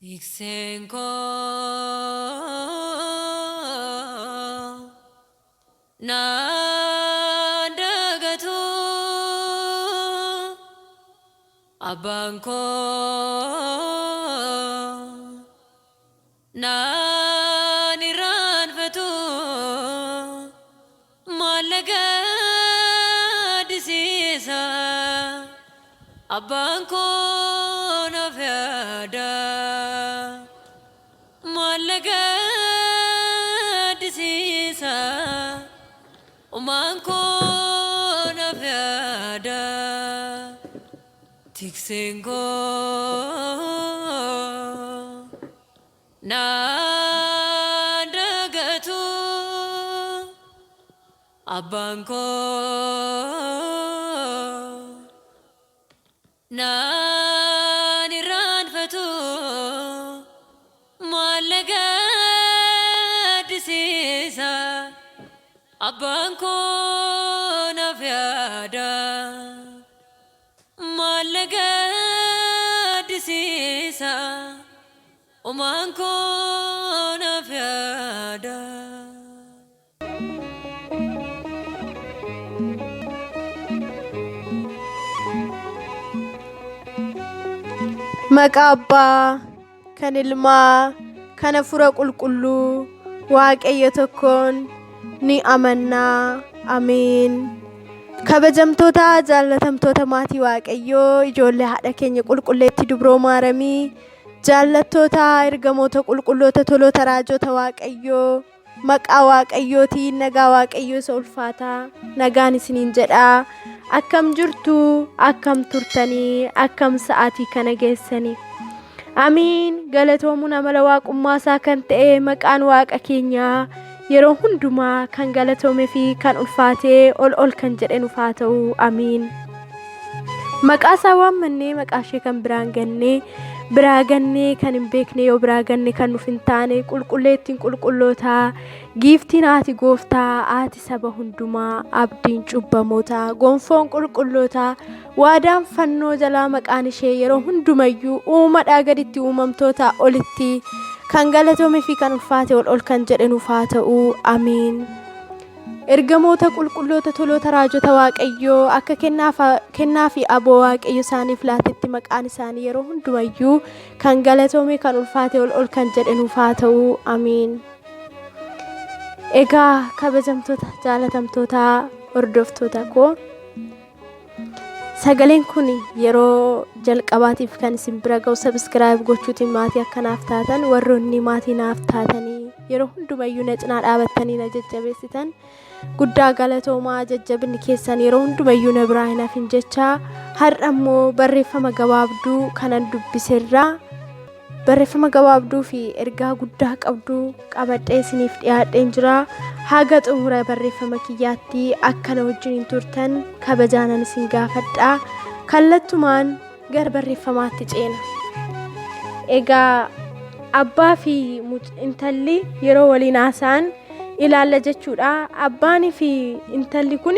Tikseen koo naan dagatu, abbaan koo naan irraanfatu, maallaqa gaddisiisa, abbaan koo naaf yaada. Maallaqa gaddisiisa, uumaan koo naaf yaada. Tikseen koo naan dagatu, abbaan koo naan irraanfatu, maallaqa gaddisiisa, abbaan koo naaf yaada. Maallaqa gaddisiisa, uumaan koo naaf yaada. Maqaa Abbaa, kan Ilmaa, kan Hafuura Qulqulluu, Waaqayyo tokkoon ni amannaa. Ameen. Kabajamtoota jaallatamtoota maatii Waaqayyoo, ijoollee haadha keenya qulqulleetti Dubroo Maaramii, jaallattoota ergamoota qulqulloota toloota raajota Waaqayyoo, maqaa Waaqayyootiin nagaa Waaqayyoo isa ulfaataa nagaan isiniin jedha. Akkam jirtu? Akkam turtanii? Akkam sa'aatii kana geessanii? Amiin. Galatoomuun amala waaqummaa isaa kan ta'e maqaan Waaqa keenyaa yeroo hundumaa kan galatoomee fi kan ulfaatee ol ol kan jedhe nuuf haa ta'u. Amiin. Maqaa isaa waammannee maqaa ishee kan biraan gannee biraa gannee kan hin beekne, yoo biraa ganne kan nuuf hin taane, qulqulleettiin qulqullootaa, giiftiin haati gooftaa, haati saba hundumaa, abdiin cubbamootaa, gonfoon qulqullootaa, waadaan fannoo jalaa, maqaan ishee yeroo hundumayyuu uumadhaa gaditti uumamtoota olitti kan galatoomee fi kan ulfaate ol ol kan jedhe nuuf haa ta'u. Amiin. Ergamoota qulqulloota toloota raajota Waaqayyoo akka kennaa fi aboo Waaqayyo isaaniif laatetti maqaan isaanii yeroo hundumayyuu kan galatoome kan ulfaate ol ol kan jedhe nuuf haa ta'u. Amiin. Egaa kabajamtoota jaalatamtoota hordoftoota koo, sagaleen kun yeroo jalqabaatiif kan isin bira ga'u subscribe gochuutiin maatii akkanaaf taatan, warroonni maatii naaf taatanii yeroo hundumayyuu na cinaa dhaabattanii na jajjabeessitan guddaa galatoomaa, jajjabinni keessan yeroo hundumayyuu na biraa hin hafin jecha, har'a immoo barreeffama gabaabduu kanan dubbiserraa barreeffama gabaabduu fi ergaa guddaa qabdu qabadhee isiniif dhiyaadheen jira. Haga xumura barreeffama kiyyaatti akkana wajjin hin turtan kabajaanan isin gaafadha. Kallattumaan gara barreeffamaatti ceena. Egaa abbaa fi intalli yeroo waliin haasa'an ilaalla jechuudha. Abbaanii fi intalli kun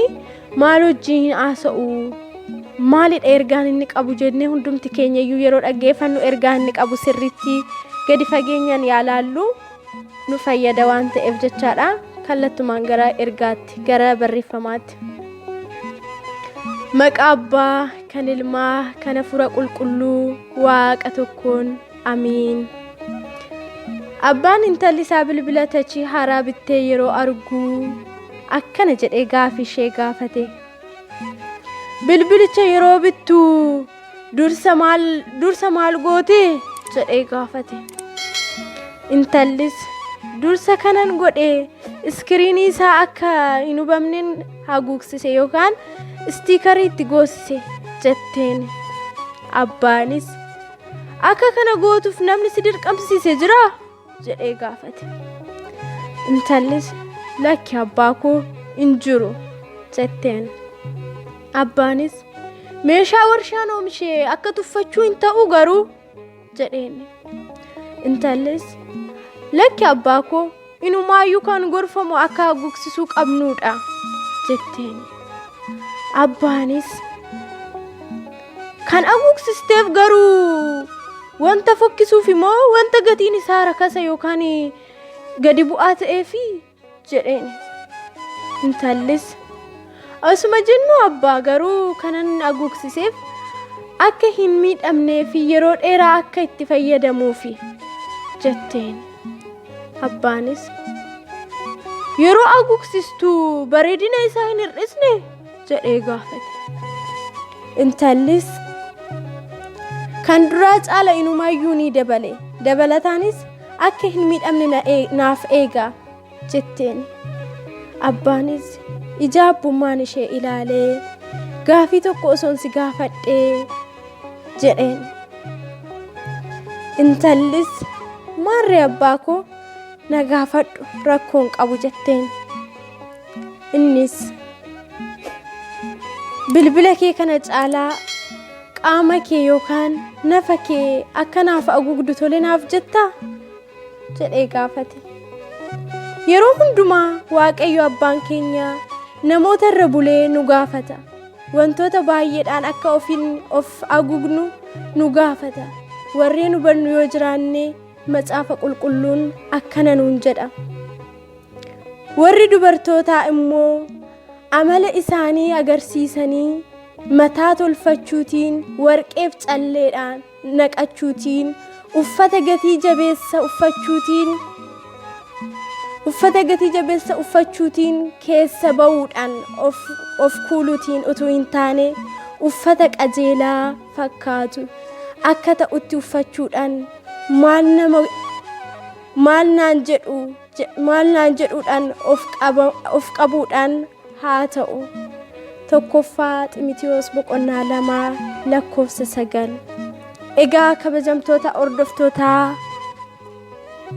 maal wajjin haasa'u? Maalidha ergaan inni qabu jennee hundumti keenya iyyuu yeroo dhaggeeffannu ergaa inni qabu sirriitti gadi fageenyaan yaalaallu nu fayyada waan ta'eef jechaadha. Kallattumaan gara ergaatti, gara barreeffamaatti. Maqaa Abbaa, kan Ilmaa, kan Hafuura Qulqulluu, Waaqa tokkoon. Amiin. Abbaan intalli isaa bilbila tachii haaraa bittee yeroo argu akkana jedhee gaafii ishee gaafate. Bilbilicha yeroo bittu dursa maal goote jedhee gaafate. Intallis dursa kanan godhe iskiriinii isaa akka hin hubamneen haguugsise yookaan istiikarii itti goosise jetteen. Abbaanis akka kana gootuuf namni si dirqamsiise jira jedhee gaafate. Intallis lakki abbaa koo, hin jiru jetteen. Abbaanis meeshaa warshaan oomishee akka tuffachuu hin ta'u garuu jedheen. Intallis lakki abbaa koo, inumaayyuu kan gorfamu akka haguugsisuu qabnuudha jetteen. Abbaanis kan haguugsisteef garuu Wanta fokkisuufi moo wanta gatiin isaa rakasa yookaan gadi bu'aa ta'eefi jedheen. Intallis osuma jennu abbaa garuu kanan haguugsiseef akka hin miidhamnee fi yeroo dheeraa akka itti fayyadamuufi jetteen. Abbaanis yeroo haguugsistu bareedina isaa hin hir'isne jedhee gaafate. Intallis kan duraa caala inumaayyuu ni dabale. Dabalataanis akka hin miidhamne naaf eega jetteen. Abbaanis ija abbummaan ishee ilaalee gaafii tokko osoon si gaafadhee jedheen. Intallis maarree abbaa koo na gaafadhu rakkoon qabu jetteen. Innis bilbila kee kana caalaa qaama kee yookaan nafa kee akka naaf haguugdu tole naaf jettaa jedhee gaafate. Yeroo hundumaa Waaqayyo abbaan keenya namoota irra bulee nu gaafata. Wantoota baay'eedhaan akka ofiin of haguugnu nu gaafata. Warreen hubannu yoo jiraanne macaafa qulqulluun akkana nuun jedha. Warri dubartootaa immoo amala isaanii agarsiisanii mataa tolfachuutiin warqeef calleedhaan naqachuutiin uffata gatii jabeessa uffachuutiin uffata gatii jabeessa uffachuutiin keessa ba'uudhaan of kuuluutiin utuu hin taane uffata qajeelaa fakkaatu akka ta'utti uffachuudhaan maal nama maal naan jedhu maal naan jedhuudhaan of qabuudhaan haa ta'u. Tokkoffaa Ximitiyoos boqonnaa 2 lakkoofsa 9. Egaa kabajamtoota hordoftootaa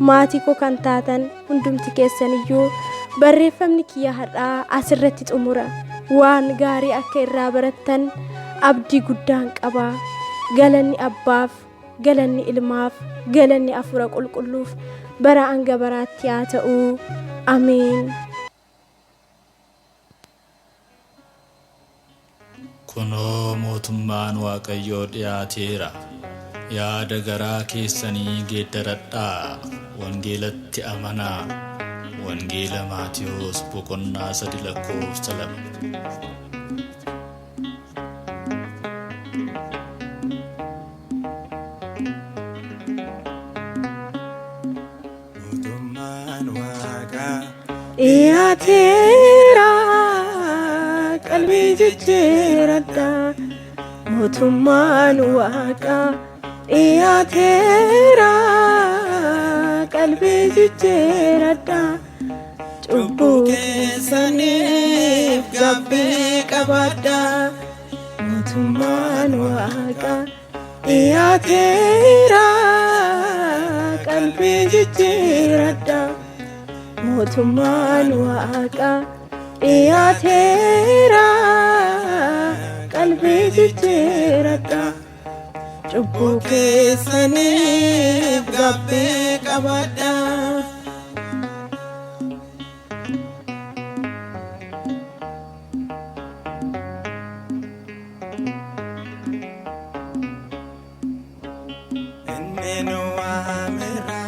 maatii koo kan taatan hundumti keessaniyyuu barreeffamni kiyya har'aa asirratti xumura. Waan gaarii akka irraa barattan abdii guddaan qaba. Galanni abbaaf, galanni ilmaaf, galanni hafuura qulqulluuf bara hanga baraatti haa ta'u. Ameen. Kunoo mootummaan Waaqayyoo dhiyaateera. Yaada garaa keessanii geeddaradhaa. Wangeelatti amanaa. Wangeela Maatiyos boqonnaa 3 lakkoofsa 2. Mootummaan Waaqaa Dhiyaateera qalbii jijjiiradha. Mootummaan Waaqaa dhiyaateera qalbii jijjiiradha. Cubbuu keessaniif gaabbii qabaadha. Mootummaan Waaqaa dhiyaateera qalbii jijjiiradha. Mootummaan Waaqaa dhiyaateera qalbii jijjiiradha. Cubbuu keessaniif gaabbii qabaadha. Inni nu waameera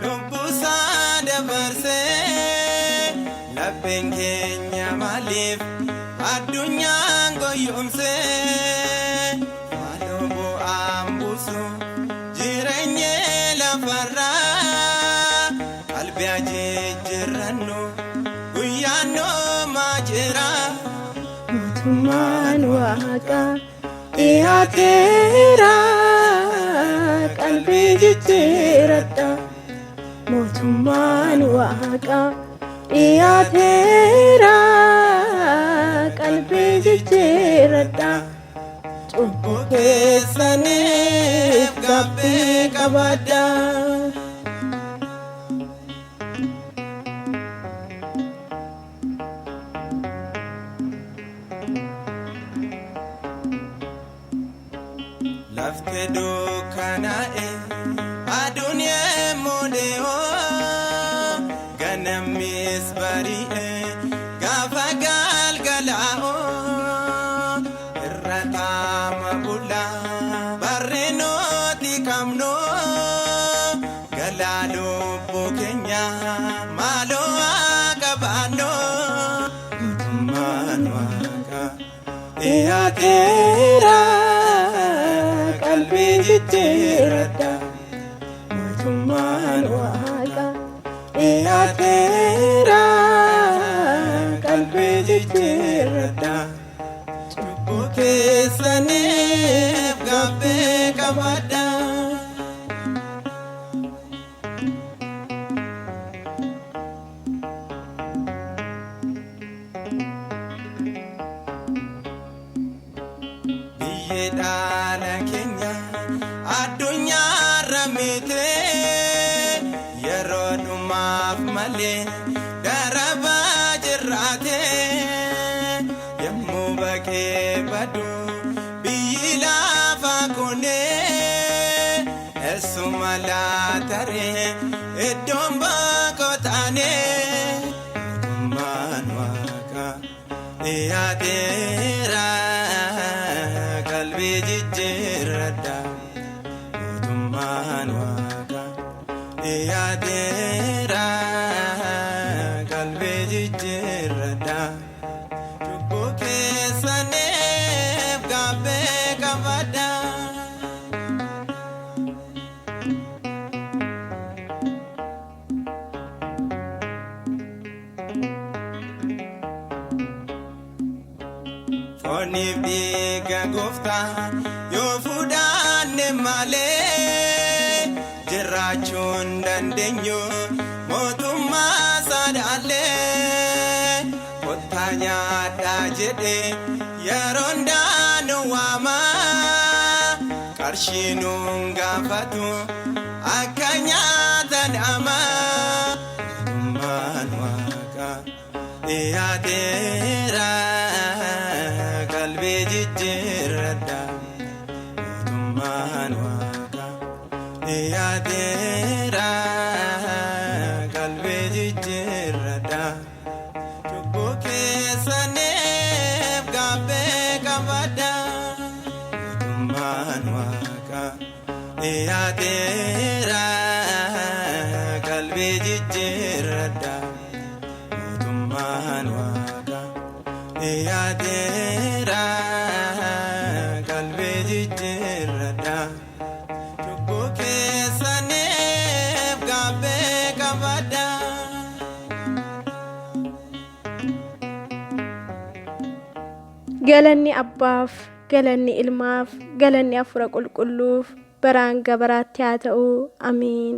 lubbuusaa dabarsee lapheen keenya maaliif addunyaan goyyomsee maaloo bu'aan buusu jireenya lafarraa qalbii ajijjiirrannu guyyaan noomaa jira. Mootummaan Waaqaa dhiyaateera qalbii jijjiiradha. Mootummaan Waaqaa dhiyaateera qalbii jijjiiradha. Cubbuu keessaniif gaabbii qabaadha. Lafti dukkanaa'e aduun yemmuu dhi'oo ganamnis bari'e gaafa galgalaa'oo irra taama bulaa barri nuti. qabnu galaa lubbuu keenya maaloo haa qabaannu. Mootummaan Waaqaa dhiyaateera qalbii jijjiirradha. Mootummaan Waaqaa dhiyaateera qalbii jijjiirradha. Cubbuu keessaniif gaabbee qabadha. Biyyi dhaala keenya addunyaarra miti yeroo dhumaaf malee darabaa jirraate yommuu baqee badu biyyi lafa kune eessuma laataree iddoon boqotaane mootummaan Waaqaa dhiyaateera qalbii jijjiirradha. Mootummaan Waaqaa dhiyaateera qalbii jijjiirradha. Cubbuu keessaniif gaabbee qabadha. Fooniif dhiiga gooftaa yoo fudhanne malee jiraachuu hin dandeenyu mootummaa saadaallee. Kottaa nyaadhaa jedhe yeroo hundaa waama qarshii nuun gaafatu akka nyaata nama. Mootummaan Waaqaa dhiyaateera qalbii jijjiirradha. Mootummaan Waaqaa dhiyaateera qalbii jijjiirradha. Cubbuu keessaniif gaabbee qabadha. Mootummaan Waaqaa dhiyaateera qalbii jijjiirradha. Mootummaan Waaqaa dhiyaateera qalbii jijjiirradha. Cubbuu keessaniif gaabbee qabadha. Galanni Abbaaf, galanni Ilmaaf, galanni Hafuura Qulqulluuf baraan gabaraatti haa ta'u. Amiin.